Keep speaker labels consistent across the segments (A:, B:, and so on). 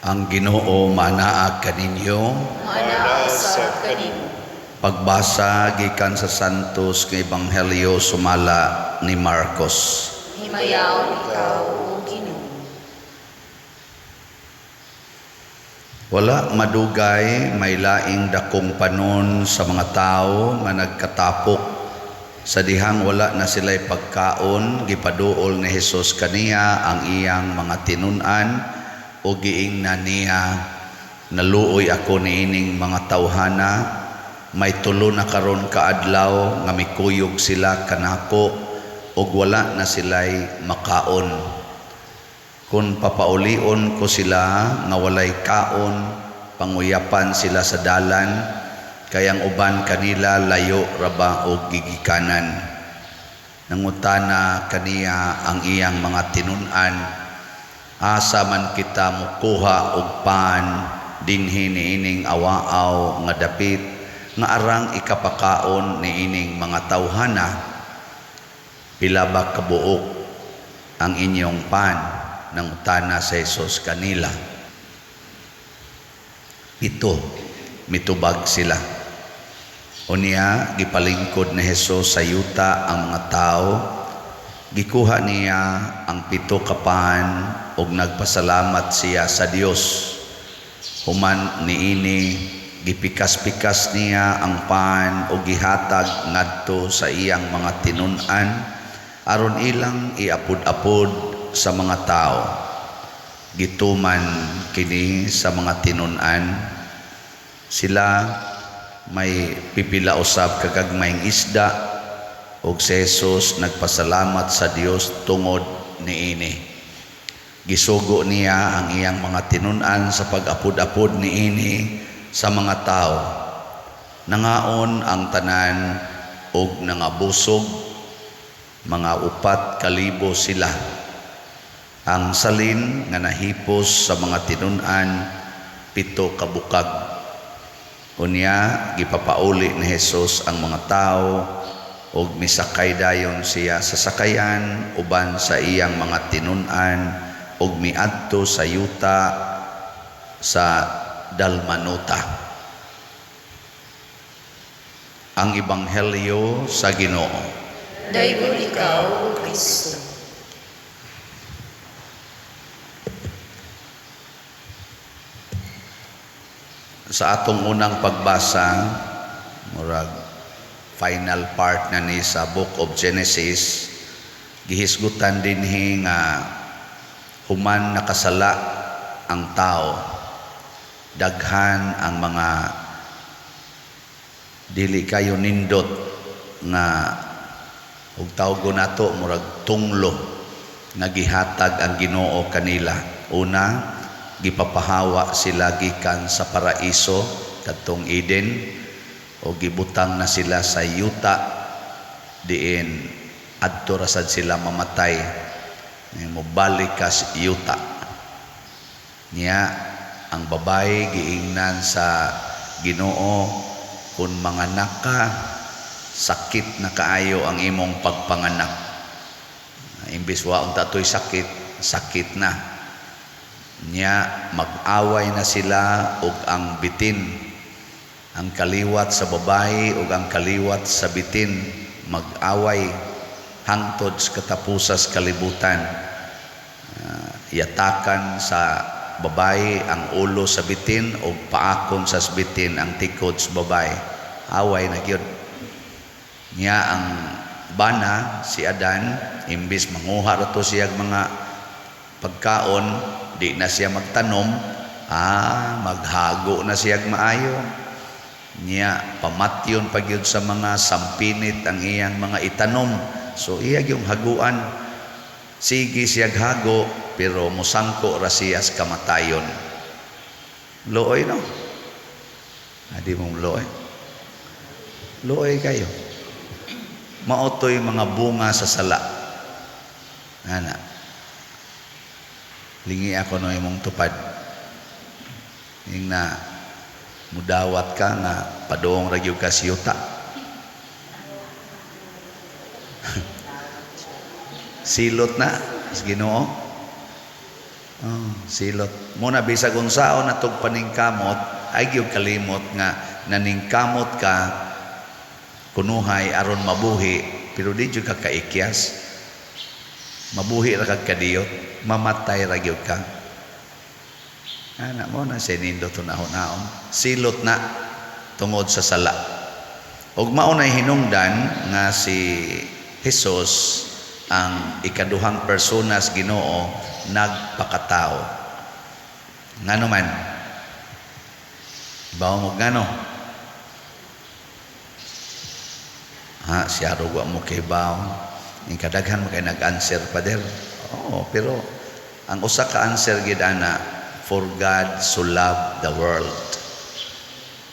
A: Ang Ginoo manaa kaninyo.
B: Maanaa usab kanimo.
A: Pagbasa gikan sa Santos nga Ebanghelyo sumala ni Marcos.
B: Himayaon ikaw, O Ginoo.
A: Wala madugay, may laing dakong panon sa mga tawo nga nagkatapok. Sa dihang wala na sila'y pagkaon, gipaduol ni Hesus kaniya ang iyang mga tinun-an o giingnan niya, "Naluoy ako niining mga tawhana, may 3 na karon kaadlaw nga mikuyog sila kanako ug wala na sila'y makaon. Kung papaulion ko sila nga walay kaon, panguyapan sila sa dalan, kay ang uban kanila layo ra ba og gigikanan." Nangutana kaniya ang iyang mga tinun-an, "Asa man kita mokuha og pan dinhi niining awa-aw nga dapit nga arang ikapakaon niining mga tawhana?" "Pila ba kabuok ang inyong pan?" nangutana si Jesus kanila. "7," mitubag sila. Unya gipalingkod ni Jesus sa yuta ang mga tawo. Gikuha niya ang 7 ka pan ug nagpasalamat siya sa Dios. Human niini, gipikas-pikas niya ang pan ug gihatag ngadto sa iyang mga tinun-an aron ilang iapod-apod sa mga tawo. Gituman kini sa mga tinun-an. Sila may pipila usab kagagmayng isda ug si Jesus nagpasalamat sa Dios tungod niini. Gisugo niya ang iyang mga tinun-an sa pag-apod-apod niini sa mga tao. Nangaon ang tanan ug nangabusog, mga 4,000 sila. Ang salin nga nahipos sa mga tinun-an, 7 ka bukag. Unya gipapauli ni Jesus ang mga tao ug misakay dayon siya sa sakayan uban sa iyang mga tinun-an ug miadto sa yuta sa Dalmanuta. Ang Ebanghelyo sa Ginoo.
B: Daygon ikaw, O Kristo.
A: Sa atong unang pagbasa, murag final part na ni sa Book of Genesis, gihisgutan dinhi nga human nakasala ang tao, daghan ang mga dili kayo nindot nga ug tawgo nato murag tunglo nga gihatag ang Ginoo kanila. Una, gipapahawa sila gikan sa paraiso kadtong Eden o gibutang na sila sa yuta diin adto ra sad sila mamatay. Mobalik ka sa yuta. Niya ang babae giingnan sa Ginoo, kun manganak ka, sakit na kaayo ang imong pagpanganak. Imbis wa unta toy sakit, sakit na. Niya mag-away na sila og ang bitin. Ang kaliwat sa babae ug ang kaliwat sa bitin mag-away hangtod sa katapusas kalibutan. Yatakan sa babae ang ulo sa bitin o paakon sa bitin ang tikod sa babae. Away na gyud. Niya ang bana si Adan, imbis manguha ra to siyag mga pagkaon, di na siya magtanom, maghago na siyag maayo. Niya pamatyon pa gyud sa mga sampinit ang iyang mga itanom. So iya gyung haguan. Sige siyag hago pero mosangko ra siya sa kamatayon. Luoy no? Adi mong luoy. Luoy kayo. Maotoy mga bunga sa sala. Ana. Lingi ako no imong tupad. Ing na mudawat ka nga padung ra gyud ka sa yuta. Silot na sa Ginoo. Oh, silot. Muna bisag unsaon natog paningkamot, ay gyud kalimot nga naningkamot ka kunuhay aron mabuhi, pero di jud ka kaikyas. Mabuhi ra kag kadiyot, mamatay ra gyud ka. Ana mo na sa nindot hunahon. Silot na tungod sa sala. Ug mao nay hinungdan nga si Jesus, ang ikaduhang persona sa Ginoo, nagpakatao. Ngano man? Bawo mo ngano? Ha, siya wa mo kay bawo. Ing kadaghan mo kay nag-answer, pader. Oo, pero ang usa ka answer gid ana, for God so loved the world.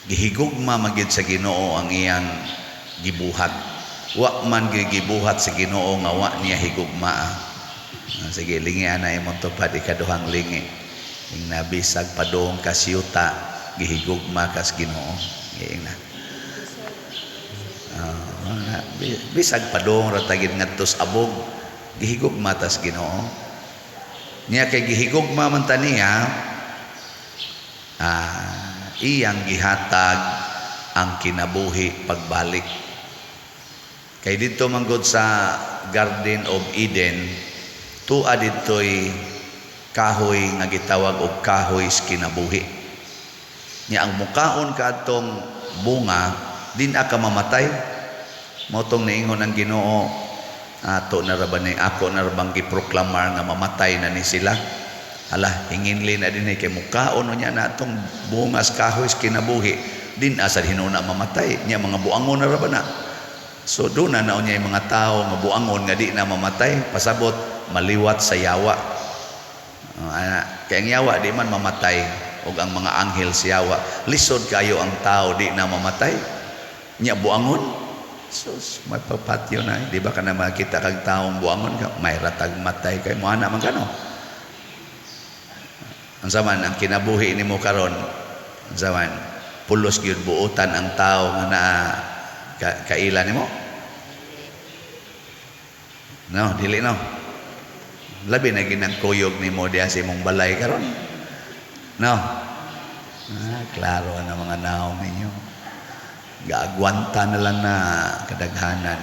A: Gihigugma man gid sa Ginoo ang iyang gibuhat. Wa man gibuhat sa Ginoo nga wa niya higugmaa. Sige, lingi ana imong tupad, ikaduhang lingi. Ing nabisag padung ka siyuta, gihigugma kas Ginoo. Giing na. Bisag padung ra tagid ngadto sa abog, gihigugma tas Ginoo. Niya kay gihigugma man ta niya, iyang gihatag ang kinabuhi pagbalik. Kay didto man gud sa Garden of Eden, tua didtoy kahoy nga gitawag og kahoy sa kinabuhi. Nya ang mukaon kaadtong bunga, din ka mamatay. Mao tong niingon ang Ginoo, ato na ra ba ni, ako na ra bang giproklamar nga mamatay na ni sila? Hala, hinginli na din kay mukaon niya na atong bunga sa kahoy sa kinabuhi, din asa hinuna mamatay. Nya mga buangon na ra ba na? So doon na naon niya yung mga tao nga buangon nga di na mamatay, pasabot maliwat sa yawa. Kaya ang yawa di man mamatay, og ang mga anghel sa yawa. Lisod kayo ang tao di na mamatay. Nya buangon. Sus, may papatyo na. Di ba ka na makita kag taong buangon ka, may ratag matay kay mo ana man kano. Ang zaman ang kinabuhi nimo karon, ang zaman pulos gyud buotan ang tao nga naa kaila nimo. No, dili no. Labi na ginagkuyog nimo diha sa imong balay karon. No. Klaro na mga naong ninyo. Gaagwanta na lang na kadaghanan.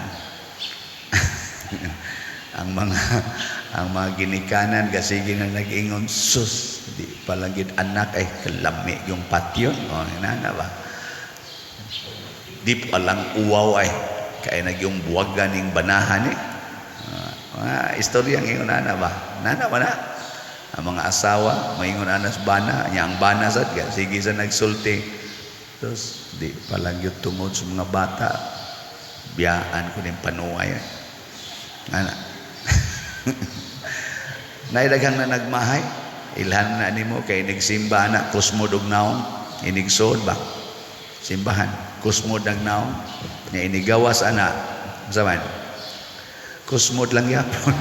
A: Ang mga ginikanan kasi na nag-ingon, sus, di palangit anak ay kalami yung patyon. O, nana ba? Di palang uwaw ay kaya nagyong buwagan ning banahan eh. Istorya ang ingon ana ba? Nana ba na? Ang mga asawa, maingon anas bana, nya ang bana sad ka, sige sa nagsulti. Tapos, di palang yun tungod sa mga bata, biyaan ko ning panuay. Ana. Naidaghang na nagmahay, ilhan na nimo kay nagsimba na kusmod og naong, inigsood ba? Simbahan, kusmod ang naong, nya inigawas ana, unsa man? Kusmod lang yapon.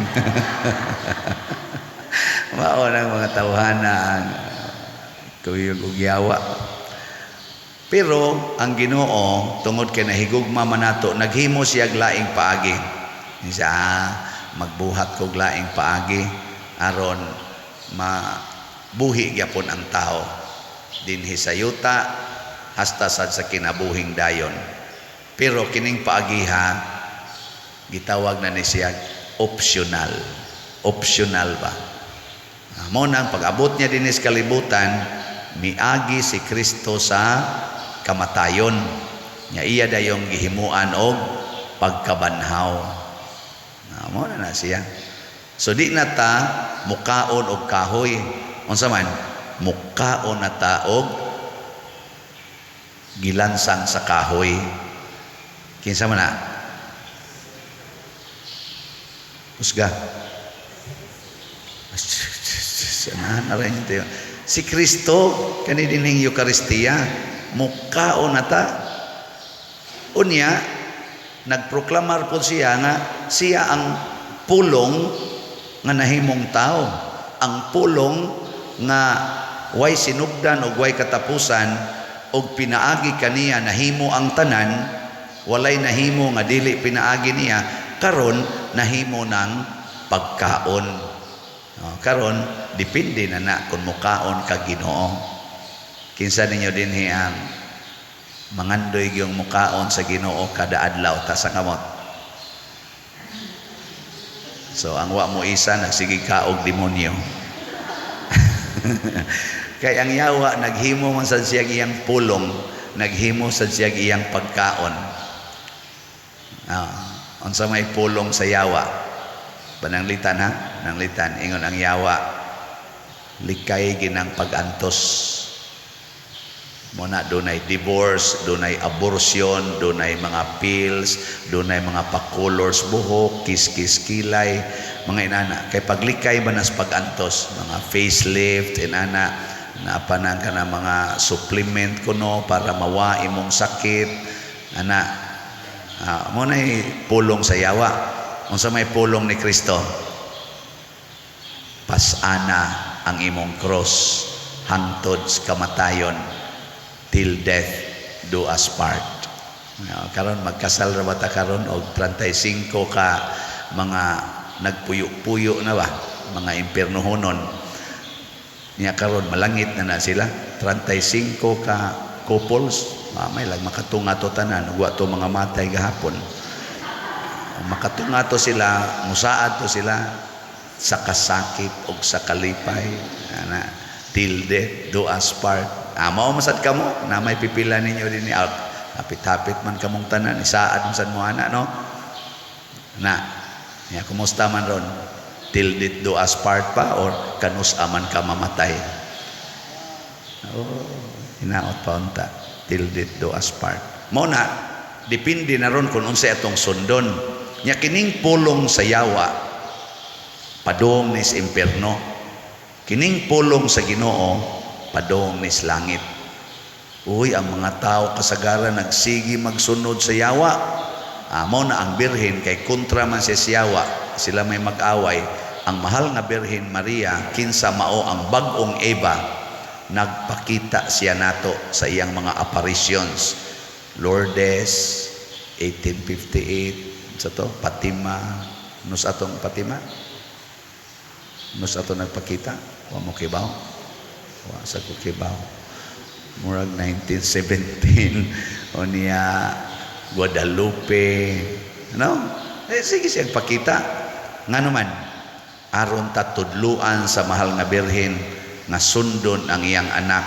A: Mao nang mga tawhana ang kuyog og yawa. Pero ang Ginoo tungod kay nahigugma man nato, naghimo siya og laing paagi. Siya, magbuhat kog laing paagi aron mabuhi gyapon ang tao dinhi sa yuta hasta sad sa kinabuhing dayon. Pero kining paagiha gitawag na ni siya optional. Optional ba? Mao nang pag-abot niya dinhi sa kalibutan, miagi si Kristo sa kamatayon. Nya iya dayong gihimuan og pagkabanhaw. Mao na na siya. So di na ta mukaon og kahoy. Unsa man? Mukaon na ta og gilansang sa kahoy. Kinsa man na? Kusga. Si Kristo kani dinhing Eukaristiya mukaon na ta. Unya nagproklamar po siya nga siya ang pulong nga nahimong tao, ang pulong nga way sinugdan og way katapusan, og pinaagi kaniya nahimo ang tanan, walay nahimo nga dili pinaagi niya, karon nahimo ng pagkaon. Oh, karon depende na na kung mukaon ka Ginoo. Kinsa ninyo dinhi ang mangandoy gyung mukaon sa Ginoo kada adlaw? Taas ang kamot. So ang wa mo isa, nagsige kaog demonyo. Kay ang yawa naghimo man sad siya iyang pulong, naghimo sad siya iyang pagkaon. Unsa may pulong sa yawa? Pananglitan ha, pananglitan ingon ang yawa, likay ginang pag-antos. Muna dunay divorce, dunay abortion, dunay mga pills, dunay mga pa-colors buhok, kiss-kiss kilay, mga inana. Kay paglikay ba nas pag-antos, mga facelift, inana, naapanan ka na mga supplement kuno para mawa imong sakit, ana. Mo nay pulong sa yawa. Unsa may pulong ni Kristo? Pasana ang imong cross hangtod sa kamatayon, till death do us part. Karon magkasal ra ba ta karon og 35 ka mga nagpuyo-puyo na ba, mga impiernohonon. Nya karon malangit na na sila, 35 ka couples, may lang makatunga to tanan ug wa to mga matay gahapon. Makatunga to sila, musaad to sila sa kasakit og sa kalipay, ana, till death do us part. Mao man sad kamo na may pipila ninyo dinhi, hapit-hapit man kamong tanan, isaad man sad mo ana, no? Na nya kumusta man ron? Till death do us part pa or kanus aman ka mamatay? Oh, hinaot pa unta till death do us part. Mao na depende na ron kung unsay atong sundon. Nya kining pulong sa yawa, padung nis impierno. Kining pulong sa Ginoo, padung nis langit. Uy, ang mga tao kasagaran nagsigi magsunod sa yawa. Mao na ang birhen kay kontra man siya sa yawa, sila may mag-away. Ang mahal nga Birhen Maria, kinsa mao ang bag-ong Eva, nagpakita siya nato sa iyang mga apparitions. Lourdes 1858 sa to, Fatima, nus atong Fatima, nus ato nagpakita, wa mo kibaw, wa sa ko kibaw, murag 1917 o niya Guadalupe, ano, eh, sige siya pakita. Ngano man? Aron ta tudluan sa mahal nga Birhen nga sundon ang iyang anak.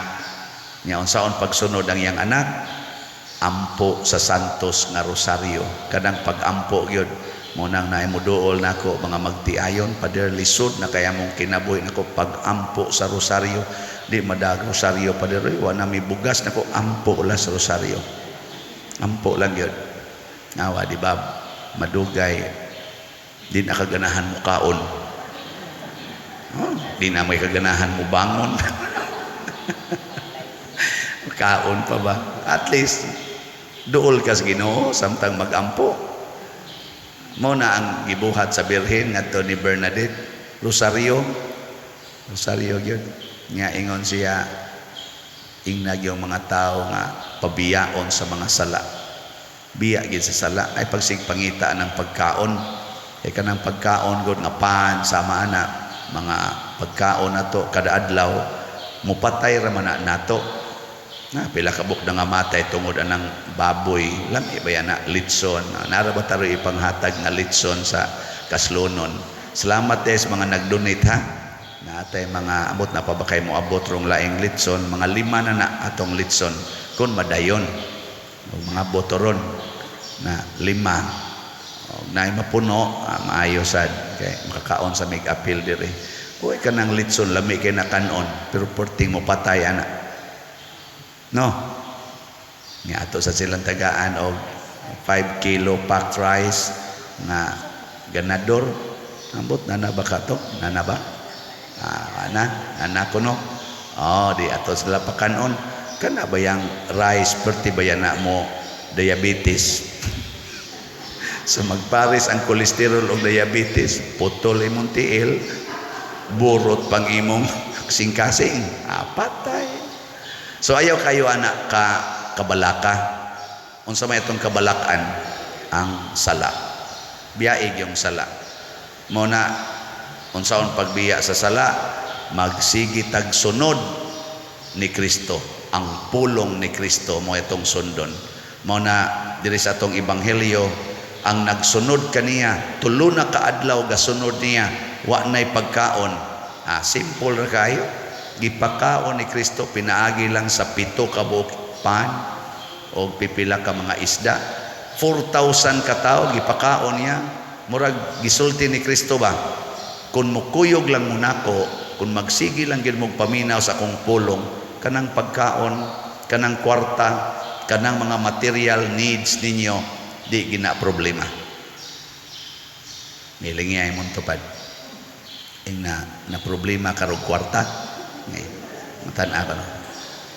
A: Nya unsaon pagsunod ang iyang anak? Ampo sa Santos nga Rosaryo. Kanang pag-ampo gyud mo nang naay moduol nako mga magtiayon, "Pader, lisod na kaya mong kinabuhi." Nako, pag-ampo sa rosaryo. Di madag rosaryo, pader, wa na mi bugas. Nako, ampo la sa rosaryo, ampo lang gyud. Awa di ba madugay di na kaganahan mo kaon? Oh, di na may kaganahan mo bangon, kaon pa ba? At least duol ka sa Ginoo samtang magampo. Mo na ang gibuhat sa Birhen ngadto ni Bernadette, Rosario, Rosario gyud. Nga ingon siya, ingnag yung mga tao nga pabiyaon sa mga sala. Biya gyud sa sala ay pagsigpangita ng pagkaon. Kay kanang pagkaon gud nga pan sama ana mga pagkaon nato kada adlaw, mupatay ra man na nato. Na pila ka buok na nga matay tungod anang baboy. Lami ba yan na litson? Nara ba taro ipanghatag nga litson sa kaslonon? Salamat sa mga nag-donate ha. Naatay mga abot na pa ba kay mo abot rong laing litson, mga 5 na na atong litson kun madayon og mga botoron na 5. Og naay mapuno, maayo sad kay makakaon sa mig apil diri. Uy, kanang litson lami kay nakanon, pero perting mo patay ana. No. Nga ato sa silang tagaan og 5 kilo packed rice nga ganador. Ambot na na ba ka to? Na na ba? Ana, ana ko no. Oh, di ato sila pakanon. Kana ba yang rice perti ba yan na mo diabetes? So magpares ang kolesterol og diabetes, putol imong tiil, burot pang imong kasing-kasing. Patay. So ayaw kayo anak ka kabalaka. Unsa may itong kabalakan? Ang sala. Biyaig yung sala. Mo na Unsaon pagbiya sa sala? Magsige tag sunod ni Kristo. Ang pulong ni Kristo mo itong sundon. Mao na diri sa atong ebanghelyo, ang nagsunod kaniya, 3 na kaadlaw gasunod niya, wa nay pagkaon. Simple ra kayo. Gipakaon ni Kristo pinaagi lang sa 7 ka buok pan o pipila ka mga isda. 4,000 ka tawo gipakaon niya. Murag gisulti ni Kristo ba? Kung mukuyog lang mo nako, kung magsige lang gyud mong paminaw sa akong pulong, kanang pagkaon, kanang kwarta, kanang mga material needs ninyo, di gina problema. Milingi ay mong tupad. Ing na problema karong kwarta. Ngay, matan-a ka no.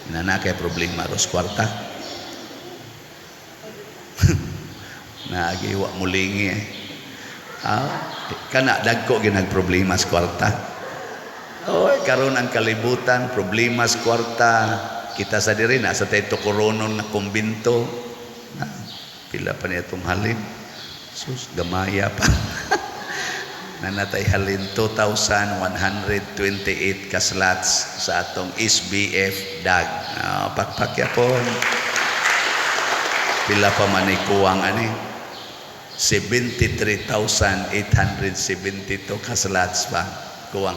A: Ina na kay problema ros kwarta. Naagi wa mulingi eh. Kana dagko ginag problema sa kwarta. Oy, karon ang kalibutan problema sa kwarta. Kita sa diri na sa tayo koronon na kumbinto. Na, pila pa niya itong halin. Sus, gamaya pa. Nanatay halin 2,128 ka slots sa atong SBF DAG. Pakpak yapon. Pila pa man ni kuwang ani? 73,872 ka slots pa kuwang.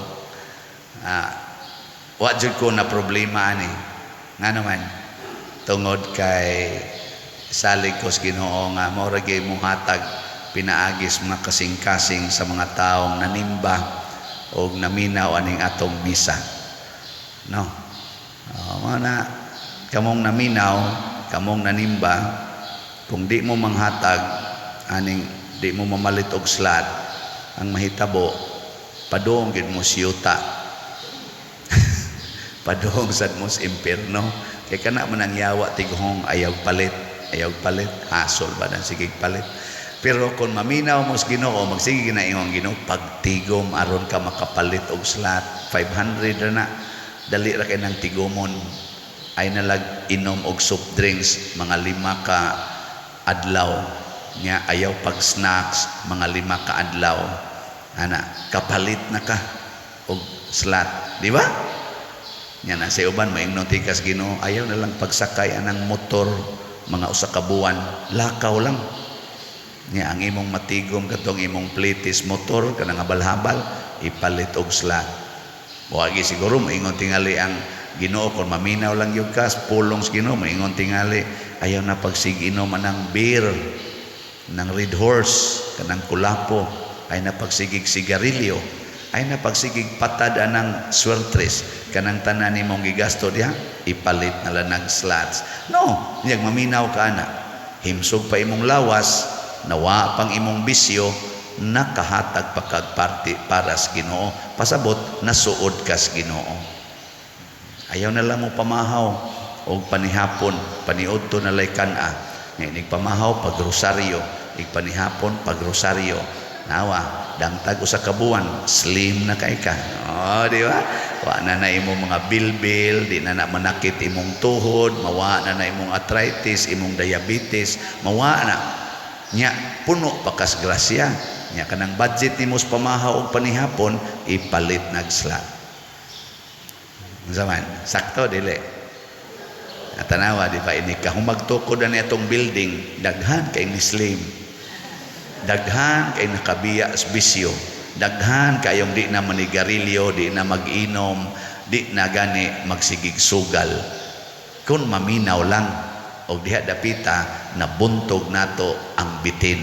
A: Wa jud ko na problema ani. Nga naman tungod kay salig ko sa Ginoo nga mao ra gyud mohatag pinaagis mga kasing-kasing sa mga taong nanimba og naminaw aning atong misa. No. Mao na kamong naminaw, kamong nanimba, kung di mo manghatag aning di mo mamalit og slot, ang mahitabo padung gyud mo siyuta. Padung sad mo sa impierno. Kay kana man ang yawa tiguhong ayaw palit, ayaw palit, hasol ba dan sige palit. Pero kung maminaw mo sa Ginoo, magsige ginaingon Ginoo, pagtigom aron ka makapalit og slot, 500 ra na, dali ra kay nang tigomon. Ay nalag inom og soft drinks mga 5 ka adlaw. Nya ayaw pag snacks mga 5 ka adlaw. Ana, kapalit na ka og slot, di ba? Nya na sa uban maingnon tikas Ginoo, ayaw na lang pagsakay anang motor mga usa ka buwan, lakaw lang. Nya ang imong matigom katong imong plitis motor kanang habal-habal ipalit og slot. Wagi siguro maingon tingali ang Ginoo kon maminaw lang gyud ka pulong sa Ginoo, maingon tingali ayaw na pagsiginom anang beer nang Red Horse kanang kulapo, ay na pagsigig sigarilyo, ay na pagsigig patad anang swertres kanang tanan nimong gigasto diha ipalit na lang ng slots. No, nya maminaw ka ana, himsog pa imong lawas, nawa pang imong bisyo, nakahatag pa kag parte para sa Ginoo. Pasabot nasuod ka sa Ginoo. Ayaw na lang mo pamahaw og panihapon, paniudto na lay kan-a. Nga inig pamahaw pag rosaryo, ig panihapon pag rosaryo. Nawa, dangtag usa ka buwan, slim na kay ka. Oh, di ba? Wa na na imong mga bilbil, di na na manakit imong tuhod, mawa na na imong arthritis, imong diabetes, mawa na. Nya puno pa kas grasya. Nya kanang budget nimo sa pamahaw og panihapon ipalit nag slot. Unsa man? Sakto dili? Tanawa di ba ini kahumagtukod na atong building, daghan kay ni slim. Daghan kay nakabiya sa bisyo. Daghan kayong di na manigarilyo, di na mag-inom, di na gani magsigig sugal. Kung maminaw lang og diha dapita nabuntog nato ang bitin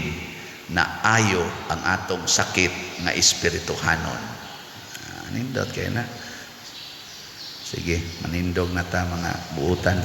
A: na ayo ang atong sakit nga espirituhanon. Nindot kay na. Sige, manindog na ta mga buutan.